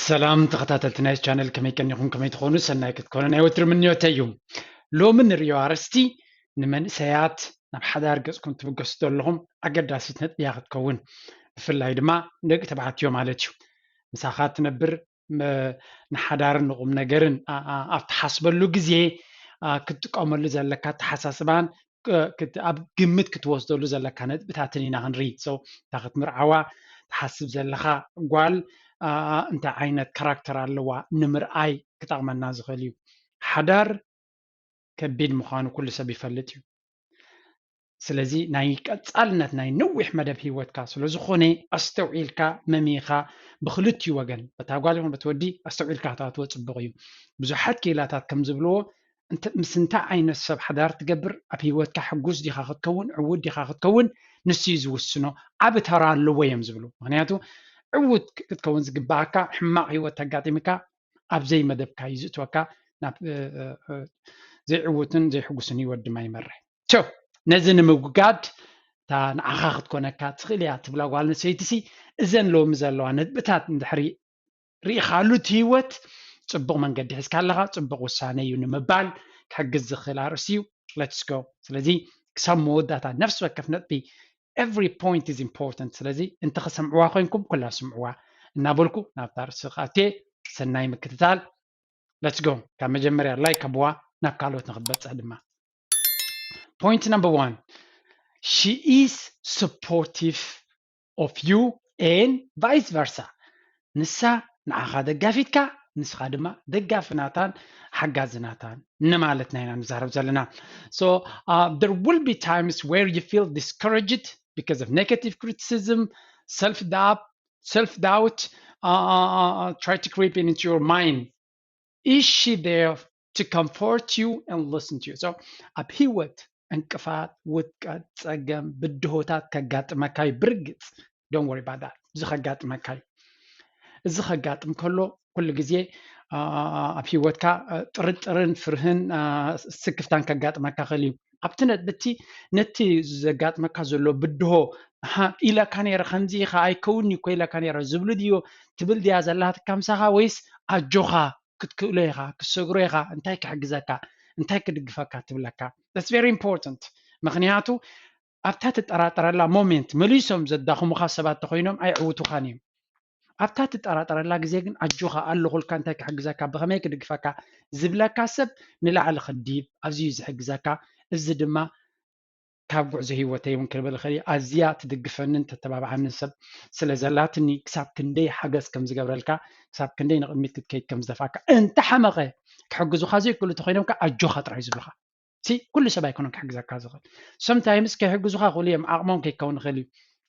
ሰላም ተኸታተልቲ ናይ ቻነል፣ ከመይ ቀኒኹም? ከመይ ትኾኑ? ሰናይ ክትኮኑ ናይ ወትሪ ምንዮተይ እዩ። ሎሚ ንሪኦ ኣርእስቲ ንመንእሰያት ናብ ሓዳር ገጽኩም ትብገሱ ዘለኹም ኣገዳሲት ነጥቢ እያ ክትከውን። ብፍላይ ድማ ደቂ ተባዕትዮ ማለት እዩ። ምሳኻ ትነብር፣ ንሓዳርን ንቁም ነገርን ኣብ ትሓስበሉ ግዜ ክትጥቀመሉ ዘለካ ኣተሓሳስባን ኣብ ግምት ክትወስደሉ ዘለካ ነጥብታትን ኢና ክንርኢ። እታ ክትምርዓዋ ትሓስብ ዘለኻ ጓል እንታይ ዓይነት ካራክተር ኣለዋ ንምርኣይ ክጠቕመና ዝኽእል እዩ። ሓዳር ከቢድ ምዃኑ ኩሉ ሰብ ይፈልጥ እዩ። ስለዚ ናይ ቀጻልነት ናይ ነዊሕ መደብ ህይወትካ ስለዝኾነ ኣስተውዒልካ መሚኻ ብክልቲኡ ወገን በታ ጓል ይኹን በቲ ወዲ ኣስተውዒልካ ክትኣትዎ ጽቡቕ እዩ። ብዙሓት ክኢላታት ከም ዝብልዎ ምስ እንታይ ዓይነት ሰብ ሓዳር ትገብር ኣብ ህይወትካ ሕጉስ ዲኻ ክትከውን ዕዉት ዲኻ ክትከውን ንሱ እዩ ዝውስኖ። ዓቢ ተራ ኣለዎ እዮም ዝብሉ። ምክንያቱ ዕዉት ክትከውን ዝግባኣካ ሕማቕ ህይወት ተጋጢምካ ኣብ ዘይመደብካ እዩ ዝእትወካ፣ ናብ ዘይዕውትን ዘይሕጉስን ህይወት ድማ ይመርሕ። ነዚ ንምውጋድ እታ ንዓኻ ክትኮነካ ትኽእል እያ ትብላ ጓል ኣንስተይቲ ሲ እዘን ሎሚ ዘለዋ ነጥብታት እንድሕሪ ርኢኻሉ እቲ ህይወት ጽቡቕ መንገዲ ሒዝካ ኣለኻ፣ ጽቡቕ ውሳነ እዩ ንምባል ክሕግዝ ዝኽእል ኣርእስቲ እዩ። Let's go። ስለዚ ክሳብ መወዳእታ ነፍሲ ወከፍ ነጥቢ every point is important። ስለዚ እንተ ክሰምዕዋ ኮይንኩም ኩላ ስምዕዋ እናበልኩ ናብታ ኣርእስቲ ክኣትየ ሰናይ ምክትታል። Let's go። ካብ መጀመርያ ላይክ ኣብዋ ናብ ካልኦት ንክትበጽሕ ድማ። Point number one, she is supportive of you and vice versa። ንሳ ንዓኻ ደጋፊትካ ንስኻ ድማ ደጋፊ ናታን ሓጋዚ ናታን ንማለትና ኢና ንዛረብ ዘለና። So uh, there will be times where you feel discouraged because of negative criticism, self doubt, self doubt uh, uh, try to creep into your mind. Is she there to comfort you and listen to you? So ኣብ ህይወት ዕንቅፋት፣ ውድቀት፣ ጸገም፣ ብድሆታት ከጋጥመካ እዩ። ብርግጽ don't worry about that። እዚ ከጋጥመካ እዩ። እዚ ከጋጥም ከሎ ኩሉ ግዜ ኣብ ህይወትካ ጥርጥርን ፍርህን ስክፍታን ከጋጥመካ ክእል እዩ። ኣብቲ ነጥብቲ ነቲ ዘጋጥመካ ዘሎ ብድሆ ኢለካ ነይረ፣ ከምዚ ኢኻ ኣይከውንኒ እኮ ኢለካ ነይረ ዝብሉ ድዮ ትብል ድያ ዘላትካ ምሳኻ፣ ወይስ ኣጆኻ ክትክእሎ ኢኻ፣ ክትሰግሮ ኢኻ፣ እንታይ ክሕግዘካ፣ እንታይ ክድግፈካ ትብለካ። That's very important። ምክንያቱ ኣብታ ትጠራጠረላ ሞሜንት መሊሶም ዘዳኽሙኻ ሰባት ተኮይኖም ኣይዕውቱኻን እዮም። ኣብታ ትጠራጠረላ ግዜ ግን ኣጆኻ ኣለኹልካ፣ እንታይ ክሕግዘካ፣ ብኸመይ ክድግፈካ ዝብለካ ሰብ ንላዕሊ ክዲብ ኣዝዩ ዝሕግዘካ። እዚ ድማ ካብ ጉዕዞ ህይወተይ እውን ክብል እኽእል እየ። ኣዝያ ትድግፈንን ተተባብዓንን ሰብ ስለ ዘላትኒ ክሳብ ክንደይ ሓገዝ ከም ዝገብረልካ፣ ክሳብ ክንደይ ንቕድሚት ክትከይድ ከም ዝደፍኣካ፣ እንተሓመቐ ክሕግዙኻ ዘይክእሉ ተኾይኖም ከኣ ኣጆኻ ጥራይ ዝብሉኻ። ሲ ኩሉ ሰብ ኣይኮነን ክሕግዘካ ዝኽእል። Sometimes ከይሕግዙኻ ክኽእሉ እዮም፣ ዓቕሞም ከይከውን ይኽእል እዩ።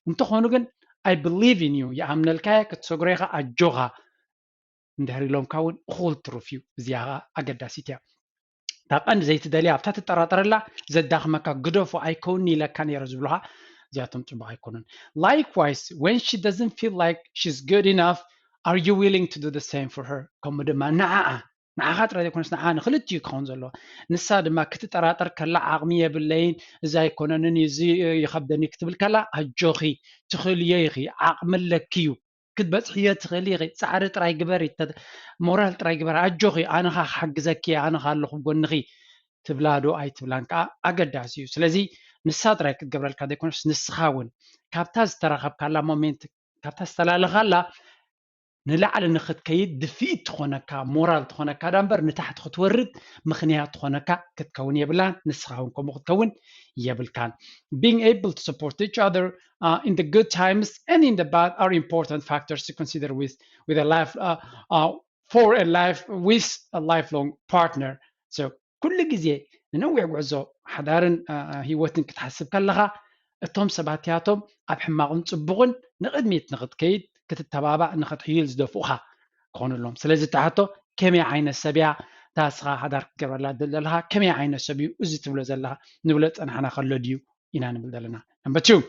እንተኾኑ ግን I believe in you፣ ይኣምነልካ እየ፣ ክትሰግሮ ኢኻ፣ ኣጆኻ እንድሕር ኢሎምካ እውን እኹል ትሩፍ እዩ። እዚኣ ኸዓ ኣገዳሲት እያ። እታ ቀንዲ ዘይትደልያ ኣብታ ትጠራጠረላ ዘዳኽመካ ግደፎ ኣይከውንኒ ኢለካ ነይረ ዝብሉኻ እዚኣቶም ጽቡቕ ኣይኮኑን። Likewise, when she doesn't feel like she's good enough, are you willing to do the same for her? ከምኡ ድማ ንዓኣ ንዓኻ ጥራይ ዘይኮነስ ንዓኣ ንክልቲኡ ክኸውን ዘለዎ። ንሳ ድማ ክትጠራጠር ከላ ዓቕሚ የብለይን፣ እዚ ኣይኮነንን፣ እዚ ይኸብደኒ ክትብል ከላ ኣጆኺ ትኽእልዮ ኢኺ፣ ዓቕሚ ኣለኪ እዩ። ክትበጽሕዮ ትኽእሊ ኢኺ። ጻዕሪ ጥራይ ግበሪ፣ ተ- ሞራል ጥራይ ግበሪ። ኣጆኺ፣ ኣነ ኸኣ ክሕግዘኪ እየ፣ ኣነ ኸኣ ኣለኹ ኣብ ጎንኺ ትብላ ዶ ኣይትብላን ከኣ ኣገዳሲ እዩ። ስለዚ ንሳ ጥራይ ክትገብረልካ ዘይኮነስ ንስኻ እውን ካብታ ዝተራኸብካላ ሞሜንት፣ ካብታ ዝተላለኻላ ንላዕሊ ንኽትከይድ ድፍኢት ትኾነካ፣ ሞራል ትኾነካ ዳ እምበር ንታሕቲ ክትወርድ ምኽንያት ትኾነካ ክትከውን የብላን። ንስኻ እውን ከምኡ ክትከውን የብልካን። Being able to support each other uh, in the good times and in the bad are important factors to consider with with a life uh, uh, for a life with a lifelong partner. So ኩሉ ግዜ ንነዊሕ ጉዕዞ ሓዳርን uh, uh, ህይወትን ክትሓስብ ከለኻ እቶም ሰባት እቲኣቶም ኣብ ሕማቕን ጽቡቕን ንቕድሚት ንኽትከይድ ክትተባባዕ ንኽትሕይል ዝደፍኡኻ ክኾኑ ኣለዎም። ስለዚ እታ ሕቶ ከመይ ዓይነት ሰብ እያ እታ ንስኻ ሓዳር ክትገብረላ ትደሊ ዘለኻ? ከመይ ዓይነት ሰብ እዩ እዚ ትብሎ ዘለኻ? ንብሎ ዝጸናሕና ከሎ ድዩ ኢና ንብል ዘለና። Number two,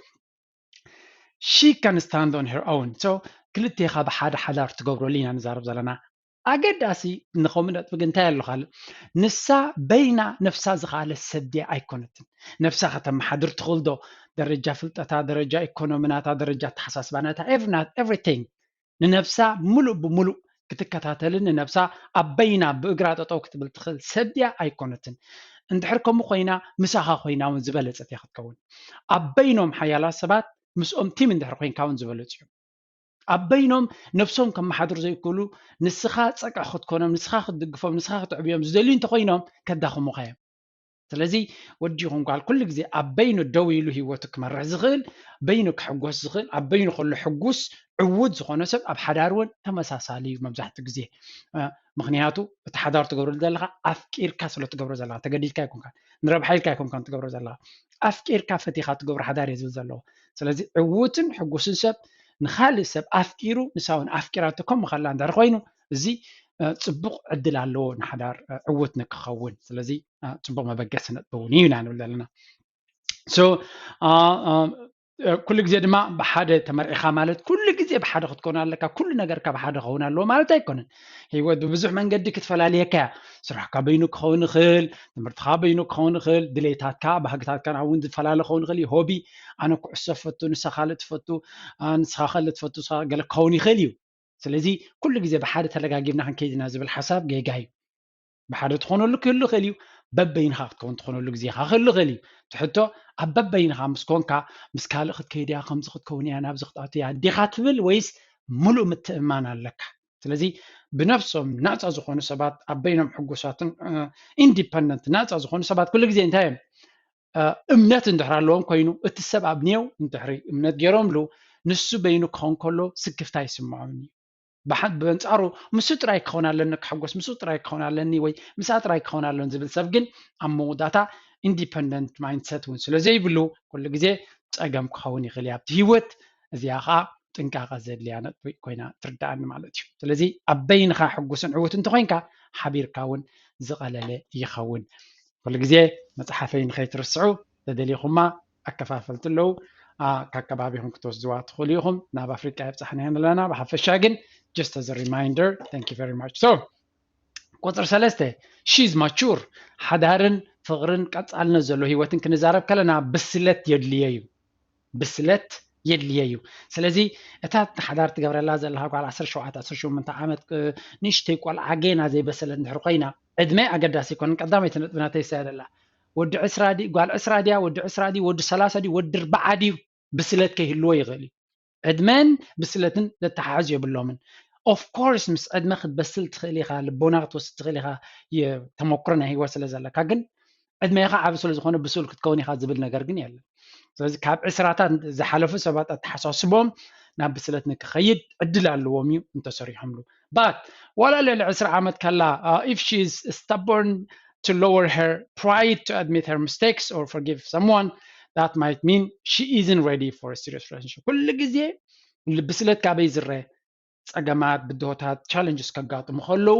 she can stand on her own. So ክልቴኻ ብሓደ ሓዳር ትገብረሉ ኢና ንዛረብ ዘለና። ኣገዳሲ ንኸምኡ ነጥቢ ግን እንታይ ኣሎ ካልእ? ንሳ በይና ነፍሳ ዝኸኣለት ሰብ ድያ ኣይኮነትን። ነፍሳ ከተመሓድር ትኽእል ዶ? ደረጃ ፍልጠታ፣ ደረጃ ኢኮኖሚ ናታ፣ ደረጃ ኣተሓሳስባ ናታ፣ every- everything ንነፍሳ ምሉእ ብምሉእ ክትከታተልን ንነብሳ ኣብ በይና ብእግራ ጠጠው ክትብል ትኽእል ሰብ ድያ ኣይኮነትን። እንድሕር ከምኡ ኮይና ምሳኻ ኮይና እውን ዝበለጸት እያ ክትከውን። ኣብ በይኖም ሓያላት ሰባት ምስኦም ቲም እንድሕር ኮይንካ እውን ዝበለጹ እዮም። ኣብ በይኖም ነብሶም ከመሓድሩ ዘይክእሉ ንስኻ ጸቅዕ ክትኮኖም፣ ንስኻ ክትድግፎም፣ ንስኻ ክትዕብዮም ዝደልዩ እንተኮይኖም ከዳኽሙኻ እዮም። ስለዚ ወዲ ይኹን ጓል ኩሉ ግዜ ኣብ በይኑ ደው ኢሉ ህይወቱ ክመርሕ ዝኽእል፣ በይኑ ክሕጎስ ዝኽእል፣ ኣብ በይኑ ከሎ ሕጉስ ዕዉት ዝኾነ ሰብ ኣብ ሓዳር እውን ተመሳሳሊ እዩ መብዛሕትኡ ግዜ። ምክንያቱ እቲ ሓዳር ትገብረሉ ዘለካ ኣፍቂርካ ስለ ትገብሮ ዘለካ፣ ተገዲድካ ኣይኮንካ፣ ንረብሓ ኢልካ ኣይኮንካ ትገብሮ ዘለካ፣ ኣፍቂርካ ፈቲኻ ትገብሮ ሓዳር እየ ዝብል ዘለዎ። ስለዚ ዕዉትን ሕጉስን ሰብ ንካልእ ሰብ ኣፍቂሩ ንሳ እውን ኣፍቂራቶ ከምኡ ከላ እንድሕር ኮይኑ እዚ ጽቡቕ ዕድል ኣለዎ ንሓዳር ዕዉት ንክኸውን። ስለዚ ጽቡቕ መበገሲ ነጥቢ እውን እዩ ኢና ንብል ዘለና። So ኩሉ ግዜ ድማ ብሓደ ተመርዒኻ ማለት ኩሉ ግዜ ብሓደ ክትከውን ኣለካ፣ ኩሉ ነገርካ ብሓደ ክኸውን ኣለዎ ማለት ኣይኮነን። ህይወት ብብዙሕ መንገዲ ክትፈላልየካ እያ። ስራሕካ በይኑ ክኸውን ይኽእል፣ ትምህርትኻ በይኑ ክኸውን ይኽእል፣ ድሌታትካ ባህግታትካ እውን ዝፈላለ ክኸውን ይኽእል እዩ። ሆቢ፣ ኣነ ኩዕሶ ፈቱ፣ ንሳ ካልእ ትፈቱ፣ ንስኻ ካልእ ትፈቱ፣ ንስኻ ገለ ክኸውን ይኽእል እዩ። ስለዚ ኩሉ ግዜ ብሓደ ተለጋጊብና ክንከይድ ኢና ዝብል ሓሳብ ጌጋ እዩ። ብሓደ ትኾነሉ ክህሉ ይኽእል እዩ፣ በበይንኻ ክትከውን ትኾነሉ ግዜኻ ክህሉ ይኽእል እዩ። ትሕቶ ኣብ በበይንኻ ምስ ኮንካ ምስ ካልእ ክትከይድ እያ፣ ከምዚ ክትከውን እያ፣ ናብዚ ክትኣቱ እያ ዲኻ ትብል ወይስ ሙሉእ ምትእምማን ኣለካ? ስለዚ ብነብሶም ናፃ ዝኾኑ ሰባት ኣብ በይኖም ሕጉሳትን ኢንዲፐንደንት ናፃ ዝኾኑ ሰባት ኩሉ ግዜ እንታይ እዮም እምነት እንድሕር ኣለዎም ኮይኑ እቲ ሰብ ኣብ ኔው እንድሕሪ እምነት ገይሮምሉ ንሱ በይኑ ክኸውን ከሎ ስክፍታ ይስምዖም እዩ። ብሓ- ብኣንጻሩ ምስኡ ጥራይ ክኸውን ኣለኒ ክሕጎስ ምስኡ ጥራይ ክኸውን ኣለኒ ወይ ምስኣ ጥራይ ክኸውን ኣለኒ ዝብል ሰብ ግን ኣብ መወዳእታ ኢንዲፐንደንት ማይንድሰት እውን ስለ ዘይብሉ ኩሉ ግዜ ጸገም ክኸውን ይኽእል እዩ ኣብቲ ህይወት። እዚኣ ከዓ ጥንቃቐ ዘድልያ ነጥቢ ኮይና ትርዳኣኒ ማለት እዩ። ስለዚ ኣብ በይንኻ ሕጉስን ዕዉት እንተኮይንካ ሓቢርካ እውን ዝቐለለ ይኸውን። ኩሉ ግዜ መፅሓፈይ ንኸይትርስዑ ተደሊኹማ ኣከፋፈልቲ ኣለዉ። ካብ ከባቢኹም ክትወስድዋ ትኽእሉ ኢኹም። ናብ ኣፍሪቃ የብፃሕና ኣለና። ብሓፈሻ ግን just as a reminder, thank you very much. So ቁፅሪ ሰለስተ፣ she's mature፣ ሓዳርን ፍቕርን ቀፃልነት ዘሎ ህይወትን ክንዛረብ ከለና ብስለት የድልዮ እዩ። ብስለት የድልዮ እዩ። ስለዚ እታ ሓዳር ትገብረላ ዘለካ ጓል ዓሰርተ ሸውዓተ ዓሰርተ ሸሞንተ ዓመት ንእሽተይ ቆልዓ ጌና ዘይበሰለት እንድሕር ኮይና ዕድመ ኣገዳሲ ኣይኮነን። ቀዳመይቲ ነጥቢ ናተይ እሳ እያ ዘላ። ወዲ ዕስራ ድዩ ጓል ዕስራ ድያ ወዲ ዕስራ ድዩ ወዲ ሰላሳ ድዩ ወዲ ኣርባዓ ድዩ ብስለት ከይህልዎ ይኽእል እዩ። ዕድመን ብስለትን ዘተሓሕዝ የብሎምን። Of course ምስ ዕድመ ክትበስል ትኽእል ኢኻ፣ ልቦና ክትወስድ ትኽእል ኢኻ፣ ተመክሮ ናይ ህይወት ስለ ዘለካ። ግን ዕድሜኻ ዓቢ ስለ ዝኾነ ብሱል ክትከውን ኢኻ ዝብል ነገር ግን የለን። ስለዚ ካብ ዕስራታት ዝሓለፉ ሰባት ኣተሓሳስቦም ናብ ብስለት ንክኸይድ ዕድል ኣለዎም እዩ እንተሰሪሖምሉ። But ዋላ ልዕሊ ዕስራ ዓመት ከላ if she is stubborn to lower her pride to admit her mistakes or forgive someone, that might mean she isn't ready for a serious relationship. ኩሉ ግዜ ብስለት ካበይ ዝረ ጸገማት ብድሆታት challenges ከጋጥሙ ከለዉ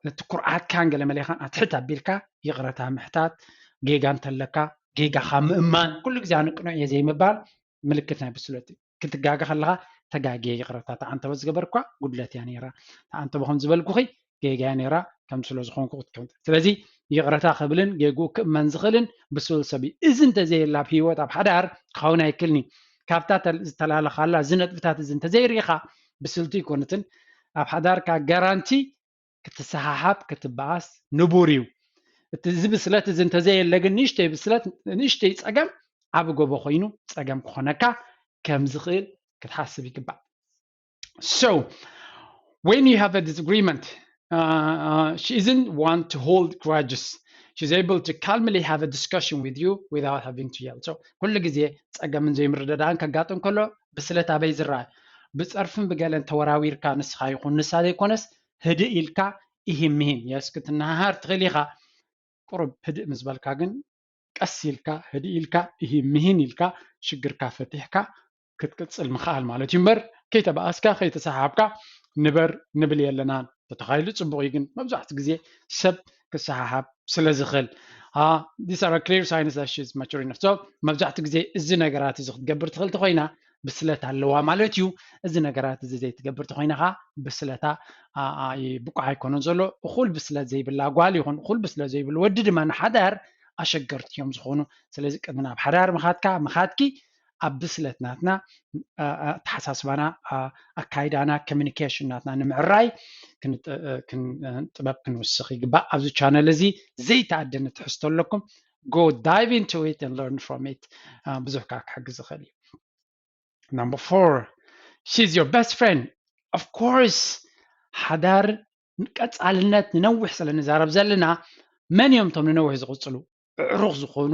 እቲ ኩርዓትካን ገለመሌኻን ኣትሕት ኣቢልካ ይቕረታ ምሕታት፣ ጌጋ እንተለካ ጌጋኻ ምእማን፣ ኩሉ ግዜ ኣነ ቅኑዕ እየ ዘይምባል ምልክት ናይ ብስለት እዩ። ክትጋገ ከለኻ ተጋግየ ይቕረታ ተዓንተቦ ዝገበርኳ ጉድለት እያ ነይራ፣ ተዓንተቦ ከም ዝበልኩኺ ጌጋ እያ ነይራ ከም ስለ ዝኾንኩ ክትከውን። ስለዚ ይቕረታ ክብልን ጌግኡ ክእመን ዝኽእልን ብስል ሰብ እዩ። እዚ እንተዘየላ ኣብ ህይወት ኣብ ሓዳር ክኸውን ኣይክልኒ። ካብታ ዝተላለኻላ እዚ ነጥብታት እዚ እንተዘይርኢኻ ብስልቲ ኣይኮነትን። ኣብ ሓዳርካ ጋራንቲ ክትሰሓሓብ ክትበኣስ ንቡር እዩ። እቲ እዚ ብስለት እዚ እንተዘየለ ግን ንእሽተይ ብስለት ንእሽተይ ፀገም ዓቢ ጎቦ ኮይኑ ፀገም ክኾነካ ከም ዝኽእል ክትሓስብ ይግባእ። So when you have a disagreement, uh, uh, she isn't one to hold grudges. She's able to calmly have a discussion with you without having to yell. So ኩሉ ግዜ ፀገምን ዘይምርድዳእን ከጋጥም ከሎ ብስለት ኣበይ ዝረኣይ ብፀርፍን ብገለን ተወራዊርካ ንስኻ ይኹን ንሳ ዘይኮነስ ህድእ ኢልካ ኢሂን ምሂን የስ ክትነሃሃር ትኽእል ኢኻ። ቁሩብ ህድእ ምስ በልካ ግን ቀስ ኢልካ ህድእ ኢልካ ኢሂን ምሂን ኢልካ ሽግርካ ፈቲሕካ ክትቅፅል ምኽኣል ማለት እዩ እምበር ከይተባኣስካ ከይተሰሓብካ ንበር ንብል የለናን። ተተኻይሉ ፅቡቕ እዩ ግን መብዛሕትኡ ግዜ ሰብ ክሰሓሓብ ስለ ዝኽእል these are clear signs that she's mature enough. So መብዛሕትኡ ግዜ እዚ ነገራት እዚ ክትገብር ትኽእል ተኮይና ብስለት ኣለዋ ማለት እዩ። እዚ ነገራት እዚ ዘይትገብር ተኮይና ከዓ ብስለታ ብቁዕ ኣይኮነን ዘሎ። እኹል ብስለት ዘይብላ ጓል ይኹን እኹል ብስለት ዘይብሉ ወዲ ድማ ንሓዳር ኣሸገርቲ እዮም ዝኾኑ። ስለዚ ቅድሚ ናብ ሓዳር ምኻድካ ምኻድኪ ኣብ ብስለት ናትና ኣተሓሳስባና ኣካይዳና ኮሚኒኬሽን ናትና ንምዕራይ ጥበብ ክንውስኽ ይግባእ። ኣብዚ ቻነል እዚ ዘይተኣደነ ትሕዝቶ ኣለኩም፣ go dive into it and learn from it። ብዙሕ ከዓ ክሕግዝ ይኽእል እዩ። Number four, she's your best friend. Of course፣ ሓዳር ቀፃልነት ንነዊሕ ስለ ንዛረብ ዘለና መን እዮም እቶም ንነዊሕ ዝቕፅሉ? ኣዕሩኽ ዝኾኑ፣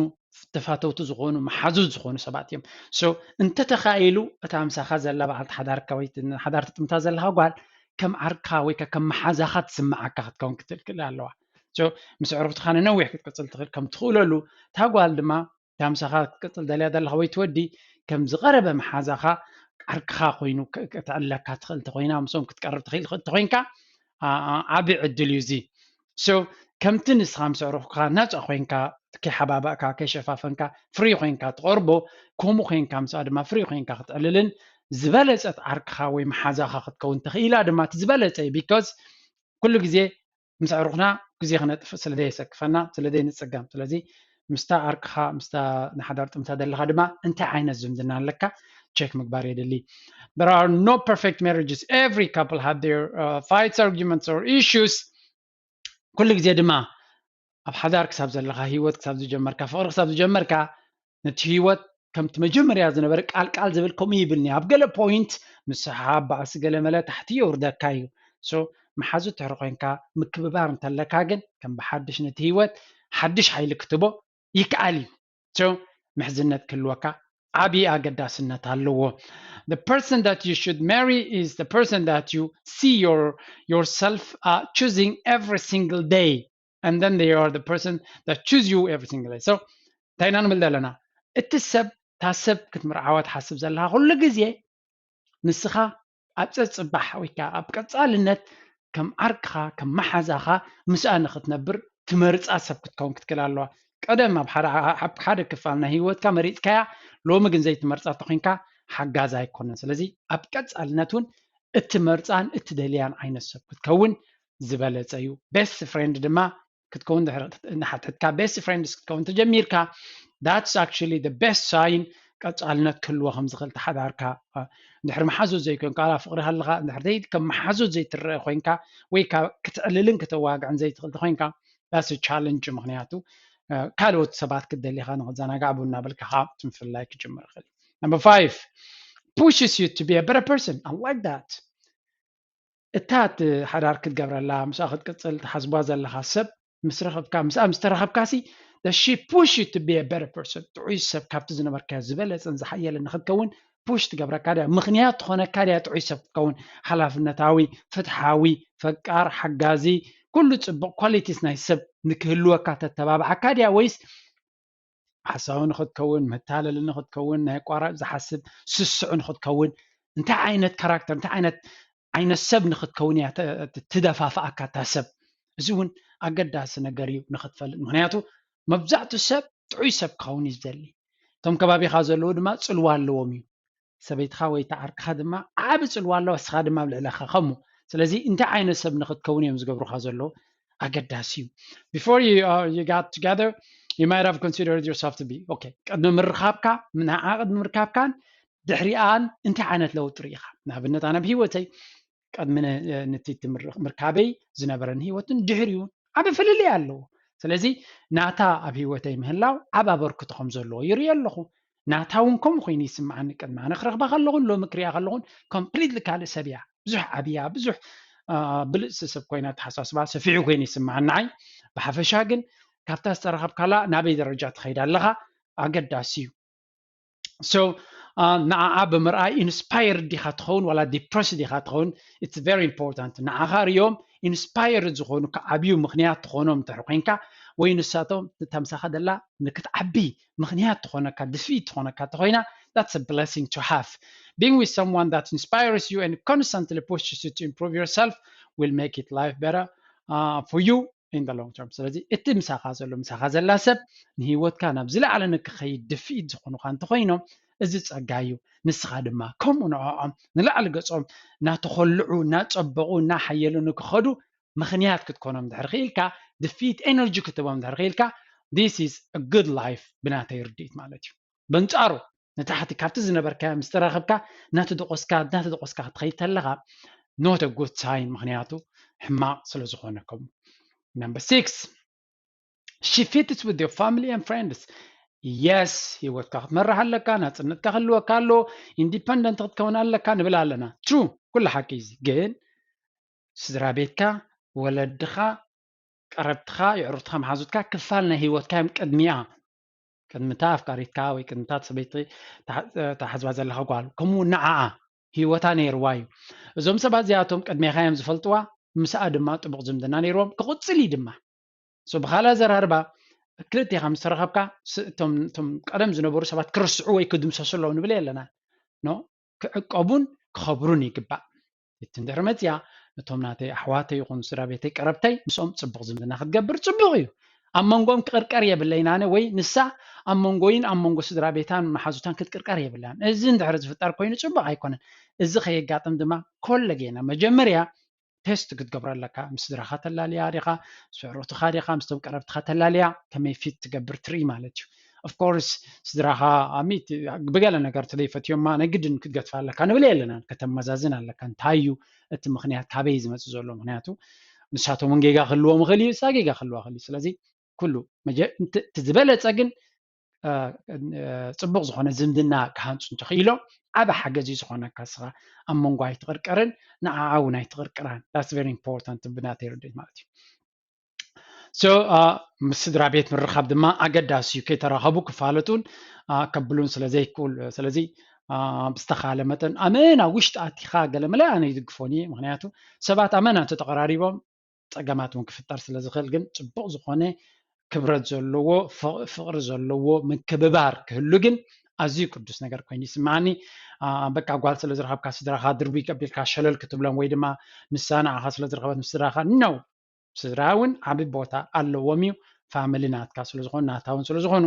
ተፋተውቲ ዝኾኑ፣ መሓዙት ዝኾኑ ሰባት እዮም። So እንተተኻኢሉ እታ ምሳኻ ዘላ በዓልቲ ሓዳርካ ወይ ሓዳር ትጥምታ ዘለኻ ጓል ከም ዓርካ ወይ ከም መሓዛኻ ትስምዓካ ክትከውን ክትክእል ኣለዋ። So ምስ ኣዕሩኽትኻ ንነዊሕ ክትቅፅል ትኽእል ከም ትኽእለሉ፣ እታ ጓል ድማ እታ ምሳኻ ክትቅፅል ደልያ ዘለኻ ወይ ትወዲ ከም ዝቐረበ መሓዛኻ ዓርክኻ ኮይኑ ክትዕለካ ትኽእል እንተኮይና ምስኦም ክትቀርብ ትኽእል እንተኮይንካ ዓቢ ዕድል እዩ እዚ። So ከምቲ ንስኻ ምስ ኣዕሩኽካ ነፃ ኮይንካ ከይሓባባእካ ከይሸፋፈንካ ፍሪ ኮይንካ ትቐርቦ፣ ከምኡ ኮይንካ ምስኣ ድማ ፍሪ ኮይንካ ክትዕልልን ዝበለፀት ዓርክኻ ወይ መሓዛኻ ክትከውን ተኽኢላ ድማ እቲ ዝበለፀ እዩ። Because ኩሉ ግዜ ምስ ኣዕሩኽና ግዜ ክነጥፍእ ስለ ዘየሰክፈና ስለ ዘይንፅገም፣ ስለዚ ምስታ ዓርክኻ ምስታ ንሓዳር ጥምታ ዘለኻ ድማ እንታይ ዓይነት ዝምድና ኣለካ ቸክ ምግባር የድሊ። There are no perfect marriages. Every couple have their uh, fights, arguments or issues. ኩሉ ግዜ ድማ ኣብ ሓዳር ክሳብ ዘለኻ፣ ህይወት ክሳብ ዝጀመርካ፣ ፍቕሪ ክሳብ ዝጀመርካ ነቲ ህይወት ከምቲ መጀመርያ ዝነበረ ቃል ቃል ዝብል ከምኡ ይብልኒ ኣብ ገለ ፖይንት ምስሓ ባእሲ ገለ መለ ታሕቲ የውርደካ እዩ። So መሓዙ ትሕሪ ኮይንካ ምክብባር እንተለካ ግን ከም ብሓድሽ ነቲ ህይወት ሓድሽ ሓይሊ ክትቦ ይከኣል እዩ። So ምሕዝነት ክህልወካ ዓብዪ ኣገዳስነት ኣለዎ። The person that you should marry is the person that you see your yourself uh, choosing every single day, and then they are the person that choose you every single day. So እንታይ ኢና ንብል ዘለና? እቲ ሰብ እታ ሰብ ክትምርዓዋ ትሓስብ ዘለኻ ኩሉ ግዜ ንስኻ ኣብ ፀፅባሕ ወይ ከዓ ኣብ ቀፃልነት ከም ዓርክኻ ከም መሓዛኻ ምስኣ ንክትነብር ትመርፃ ሰብ ክትከውን ክትክእል ኣለዋ። ቀደም ኣብ ሓደ ክፋል ናይ ህይወትካ መሪፅካያ፣ ሎሚ ግን ዘይትመርፃ ተኮይንካ ሓጋዝ ኣይኮነን። ስለዚ ኣብ ቀፃልነት እውን እትመርፃን እትደልያን ዓይነት ሰብ ክትከውን ዝበለፀ እዩ። ቤስት ፍሬንድ ድማ ክትከውን ንሓትሕትካ ቤስት ፍሬንድስ ክትከውን ተጀሚርካ፣ that's actually the best sign። ቀፃልነት ክህልዎ ከም ዝኽእል ተሓዳርካ እንድሕር መሓዙት ዘይኮንካ፣ ፍቕሪ ሃለኻ እንድሕር ከም መሓዙት ዘይትረአ ኮይንካ ወይ ክትዕልልን ክተዋግዕን ዘይትኽእል ተኮይንካ that's challenge። ምክንያቱ ካልኦት ሰባት ክትደሊኻ ንክዘናጋዕ ቡና በልካ ትምፍላይ ክጅምር ይኽእል። Number five, pushes you to be a better person. I like that. እታ እቲ ሓዳር ክትገብረላ ምስኣ ክትቅፅል ትሓስቧ ዘለኻ ሰብ ምስ ረኸብካ ምስኣ ምስ ተረኸብካ ሲ she push you to be a better person። ጥዑይ ሰብ ካብቲ ዝነበርካዮ ዝበለፅን ዝሓየለ ንክትከውን ፑሽ ትገብረካ ድያ? ምክንያት ትኾነካ ድያ ጥዑይ ሰብ ክትከውን? ሓላፍነታዊ፣ ፍትሓዊ፣ ፈቃር፣ ሓጋዚ፣ ኩሉ ፅቡቅ ኳሊቲስ ናይ ሰብ ንክህልወካ ተተባብዓካ ድያ ወይስ ሓሳዊ ንክትከውን፣ መታለሊ ንክትከውን፣ ናይ ኣቋራጭ ዝሓስብ ስስዑ ንክትከውን፣ እንታይ ዓይነት ካራክተር እንታይ ዓይነት ዓይነት ሰብ ንክትከውን እያ ትደፋፍኣካ እታ ሰብ። እዚ እውን ኣገዳሲ ነገር እዩ ንክትፈልጥ። ምክንያቱ መብዛሕትኡ ሰብ ጥዑይ ሰብ ክኸውን እዩ ዝደሊ። እቶም ከባቢኻ ዘለዉ ድማ ፅልዋ ኣለዎም እዩ። ሰበይትኻ ወይ ተዓርክኻ ድማ ዓቢ ፅልዋ ኣለዋ፣ እስኻ ድማ ኣብ ልዕለኻ ከምኡ። ስለዚ እንታይ ዓይነት ሰብ ንክትከውን እዮም ዝገብሩኻ ዘለዉ ኣገዳሲ እዩ። Before you, uh, you got together, you might have considered yourself to be okay. ቅድሚ ምርኻብካ ንዓ ቅድሚ ምርካብካን ድሕሪኣን እንታይ ዓይነት ለውጢ ርኢኻ? ንኣብነት ኣነ ኣብ ህይወተይ ቅድሚ ነቲ ምርካበይ ዝነበረን ህይወትን ድሕሪኡ ዓቢ ፍልልይ ኣለዎ። ስለዚ ናታ ኣብ ህይወተይ ምህላው ዓቢ ኣበርክቶ ከም ዘለዎ ይርኢ ኣለኹ። ናታ እውን ከምኡ ኮይኑ ይስምዓኒ። ቅድሚ ኣነ ክረኽባ ከለኹን ሎሚ ክሪኣ ከለኹን ኮምፕሊትሊ ካልእ ሰብ እያ። ብዙሕ ዓብያ ብዙሕ ብልፅቲ ሰብ ኮይና ተሓሳስባ ሰፊሑ ኮይኑ ይስምዓኒ ንዓይ። ብሓፈሻ ግን ካብታ ዝተረኸብካላ ናበይ ደረጃ ትኸይድ ኣለኻ ኣገዳሲ እዩ። So ንዓዓ ብምርኣይ ኢንስፓየርድ ዲኻ ትኸውን ዋላ ዲፕረስድ ዲኻ ትኸውን? It's very important። ንዓኻ ሪኦም ኢንስፓየርድ ዝኾኑ ክዓብዩ ምክንያት ትኾኖም እንድሕር ኮይንካ ወይ ንሳቶም እታ ምሳኻ ደላ ንክትዓቢ ምክንያት ትኾነካ ድፍኢት ትኾነካ እንተኮይና that's a blessing to have. Being with someone that inspires you and constantly pushes you to improve yourself will make it life better uh, for you in the long term። ስለዚ እቲ ምሳኻ ዘሎ ምሳኻ ዘላ ሰብ ንህይወትካ ናብ ዝለዓለ ንክኸይድ ድፍኢት ዝኾኑኻ እንተኮይኖም እዚ ጸጋ እዩ። ንስኻ ድማ ከምኡ ንዕኦም ንላዕሊ ገጾም እናተኾልዑ እናጸበቑ እናሓየሉ ንክኸዱ ምኽንያት ክትኮኖም ድሕር ክኢልካ፣ ድፍኢት ኤነርጂ ክትህቦም ድሕር ክኢልካ this is a good life ብናተይ ርድኢት ማለት እዩ። በንጻሩ ንታሕቲ ካብቲ ዝነበርካዮ ምስ ተራኸብካ እናተደቆስካ እናተደቆስካ ክትኸይድ ተለኻ not a good sign፣ ምክንያቱ ሕማቕ ስለ ዝኾነ። ከምኡ number six, she fits with your family and friends. Yes, ህይወትካ ክትመርሕ ኣለካ፣ ናፅነትካ ክህልወካ ኣሎ፣ ኢንዲፐንደንት ክትከውን ኣለካ ንብል ኣለና። ትሩ፣ ኩሉ ሓቂ እዩ። ግን ስድራ ቤትካ፣ ወለድኻ፣ ቀረብትኻ፣ የዕሩኽትኻ፣ መሓዙትካ ክፋል ናይ ህይወትካ እዮም። ቅድሚኣ ቅድምታ ኣፍቃሪትካ ወይ ቅድምታ ሰበይቲ ተሓዝባ ዘለኻ ጓል፣ ከምኡ ንዓኣ ህይወታ ነይርዋ እዩ። እዞም ሰባት እዚኣቶም ቅድሜኻ እዮም ዝፈልጥዋ፣ ምስኣ ድማ ጥቡቕ ዝምድና ነይርዎም፣ ክቕፅል እዩ ድማ። ብካልእ ኣዘራርባ፣ ክልቴኻ ምስ ተረኸብካ እቶም ቀደም ዝነበሩ ሰባት ክርስዑ ወይ ክድምሰሱ ኣለዎም ንብል የለና። ኖ፣ ክዕቀቡን ክኸብሩን ይግባእ። እቲ እንድሕር መፅያ፣ እቶም ናተይ ኣሕዋተይ ይኹኑ ስድራ ቤተይ ቀረብተይ ምስኦም ፅቡቕ ዝምድና ክትገብር ፅቡቕ እዩ። ኣብ መንጎኦም ክቕርቀር የብለይን ኣነ ወይ ንሳ ኣብ መንጎይን ኣብ መንጎ ስድራ ቤታን መሓዙታን ክትቅርቀር የብላን። እዚ እንድሕር ዝፍጠር ኮይኑ ፅቡቕ ኣይኮነን። እዚ ከየጋጥም ድማ ኮለጌና መጀመርያ ቴስት ክትገብሮ ኣለካ። ምስ ስድራኻ ተላልያ ዲኻ፣ ምስ ኣዕሩኽትኻ ዲኻ፣ ምስቶም ቀረብትኻ ተላልያ ከመይ ፊት ትገብር ትርኢ ማለት እዩ። ኦፍኮርስ ስድራኻ ኣሚት ብገለ ነገር ተዘይፈትዮማ ናይ ግድን ክትገትፋ ኣለካ ንብል የለና። ከተመዛዝን ኣለካ። እንታይ እዩ እቲ ምክንያት፣ ካበይ ዝመፅእ ዘሎ? ምክንያቱ ንሳቶም እውን ጌጋ ክህልዎም ይኽእል እዩ፣ እሳ ጌጋ ክህልዋ ይኽእል እዩ። ስለዚ ኩሉ እቲ ዝበለፀ ግን ፅቡቕ ዝኾነ ዝምድና ክሃንፁ እንተኽኢሎም ዓብ ሓገዝ እዩ ዝኾነካ። እስኻ ኣብ መንጎ ኣይትቕርቀርን ንዓዓ እውን ኣይትቕርቅራን። That's very important ብናተይ ርድኢት ማለት እዩ። So ምስ ስድራ ቤት ምርኻብ ድማ ኣገዳሲ እዩ። ከይተራኸቡ ክፋለጡን ከብሉን ስለ ዘይክእሉ፣ ስለዚ ብዝተኻለ መጠን ኣመን ኣብ ውሽጢ ኣቲኻ ገለ መለ ኣነ ይድግፎን እየ። ምክንያቱ ሰባት ኣመና እንተተቐራሪቦም ፀገማት እውን ክፍጠር ስለ ዝኽእል፣ ግን ፅቡቕ ዝኾነ ክብረት ዘለዎ ፍቕሪ ዘለዎ ምክብባር ክህሉ ግን ኣዝዩ ቅዱስ ነገር ኮይኑ ይስምዓኒ። በቃ ጓል ስለ ዝረኸብካ ስድራኻ ድርቡይ ቀቢልካ ሸለል ክትብሎም ወይ ድማ ንሳ ንዓኻ ስለ ዝረኸበት ምስ ስድራኻ ነው። ስድራ እውን ዓቢ ቦታ ኣለዎም እዩ። ፋሚሊ ናትካ ስለ ዝኾኑ ናታ እውን ስለ ዝኾኑ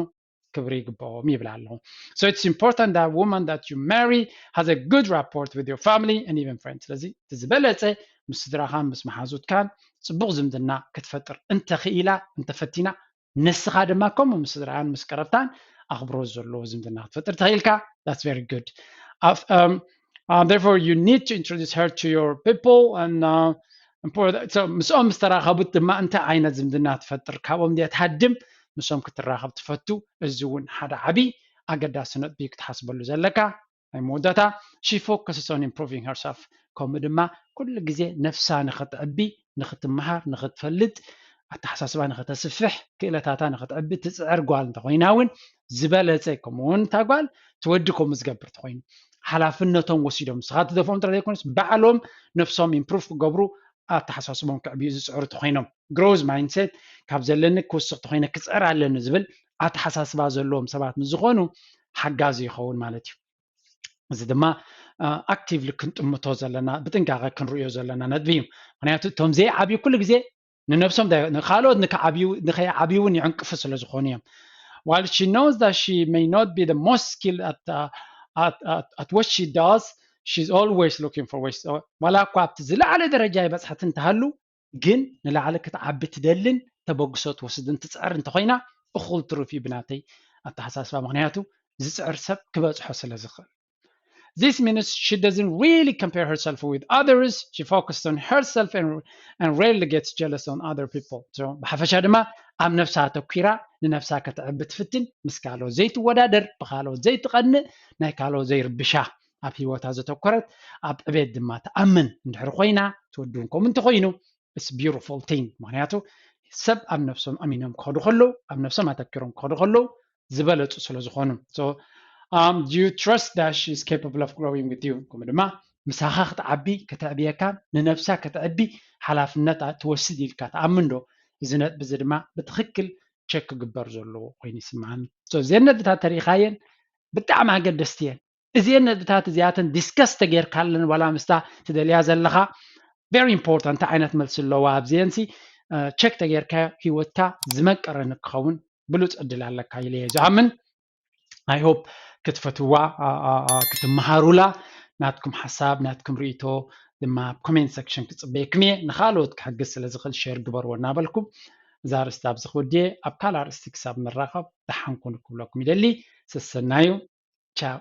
ክብሪ ይግብኦም ይብል ኣለኹ። So it's important that woman that you marry has a good rapport with your family and even friends። ስለዚ እቲ ዝበለፀ ምስ ስድራኻን ምስ መሓዙትካን ፅቡቕ ዝምድና ክትፈጥር እንተኽኢላ እንተፈቲና ንስኻ ድማ ከምኡ ምስ ስድራን ምስ ቀረብታን ኣኽብሮት ዘለዎ ዝምድና ክትፈጥር ተኽኢልካ that's very good. Um, therefore you need to introduce her to your people and uh, ምስኦም ምስ ተራኸቡት ድማ እንታይ ዓይነት ዝምድና ትፈጥር? ካብኦም ድያ ትሃድም? ምስኦም ክትራኸብ ትፈቱ? እዚ እውን ሓደ ዓብዪ ኣገዳሲ ነጥቢ ክትሓስበሉ ዘለካ ናይ መወዳእታ she focuses on improving herself። ከምኡ ድማ ኩሉ ግዜ ነፍሳ ንኽትዕቢ ንኽትመሃር ንኽትፈልጥ ኣተሓሳስባ ንኽተስፍሕ ክእለታታ ንኽትዕቢ ትፅዕር ጓል እንተኾይና እውን ዝበለፀ ከምኡ እውን እታ ጓል ትወዲ ከምኡ ዝገብር ተኾይኑ ሓላፍነቶም ወሲዶም ንስኻ ትደፍኦም ጥራይ ዘይኮነስ ባዕሎም ነፍሶም ኢምፕሩቭ ክገብሩ ኣተሓሳስቦም ክዕብዩ ዝፅዕሩ ተኾይኖም growth mindset ካብ ዘለኒ ክውስኽ ተኾይነ ክፅዕር ኣለኒ ዝብል ኣተሓሳስባ ዘለዎም ሰባት ንዝኾኑ ሓጋዚ ይኸውን ማለት እዩ። እዚ ድማ ኣክቲቭሊ ክንጥምቶ ዘለና ብጥንቃቐ ክንርእዮ ዘለና ነጥቢ እዩ። ምክንያቱ እቶም ዘይዓብዩ ኩሉ ግዜ ንነብሶም ካልኦት ንከይዓብዩ እውን ይዕንቅፉ ስለ ዝኾኑ እዮም። While she knows that she may not be the most skilled at, uh, at, at, at what she does, she's always looking for ways. ዋላ እኳ ኣብቲ ዝለዓለ ደረጃ ይበፅሐት እንተሃሉ ግን ንላዕሊ ክትዓቢ ትደልን ተበግሶ ትወስድን ትፅዕር እንተኮይና እኹል ትሩፍ እዩ ብናተይ ኣተሓሳስባ። ምክንያቱ ዝፅዕር ሰብ ክበፅሖ ስለ ዝኽእል። This means she doesn't really compare herself with others. She focuses on herself and, and rarely gets jealous on other people. So ብሓፈሻ ድማ ኣብ ነፍሳ ኣተኲራ ንነፍሳ ከተዕቢ ትፍትን ምስ ካልኦት ዘይትወዳደር ብካልኦት ዘይትቐንእ ናይ ካልኦት ዘይርብሻ ኣብ ህይወታ ዘተኮረት ኣብ ዕቤት ድማ ትኣምን እንድሕር ኮይና ትወድውን ከምኡ እንተኮይኑ it's beautiful thing ምክንያቱ ሰብ ኣብ ነብሶም ኣሚኖም ክኸዱ ከለዉ ኣብ ነብሶም ኣተኪሮም ክኸዱ ከለዉ ዝበለፁ ስለ ዝኾኑ so um, do you trust that she is capable of growing with you ከምኡ ድማ ምሳኻ ክትዓቢ ከተዕብየካ ንነብሳ ከተዕቢ ሓላፍነት ትወስድ ኢልካ ትኣምን ዶ እዚ ነጥቢ እዚ ድማ ብትክክል ቸክ ክግበር ዘለዎ ኮይኑ ይስምዓኒ እዚአን ነጥብታት ተሪኢኻየን ብጣዕሚ ኣገደስቲ እየን እዚአን ነጥብታት እዚኣተን ዲስከስ ተጌርካለን ዋላ ምስታ ትደልያ ዘለኻ very important እንታይ ዓይነት መልሲ ኣለዋ ኣብዚአንሲ ቸክ ተጌርካ ህይወትካ ዝመቀረ ንክኸውን ብሉፅ ዕድል ኣለካ ኢለ እየ ዝኣምን I hope ክትፈትዋ ክትመሃሩላ ናትኩም ሓሳብ ናትኩም ርእቶ ድማ ኣብ ኮሜንት ሰክሽን ክፅበየኩም እየ ንካልኦት ክሕግዝ ስለ ዝኽእል ሸር ግበርዎ እናበልኩም እዛ ርእስቲ ኣብዚ ክወድየ ኣብ ካልእ ኣርእስቲ ክሳብ ንራኸብ ደሓንኩን ክብለኩም ይደሊ ሰሰናዩ ቻው።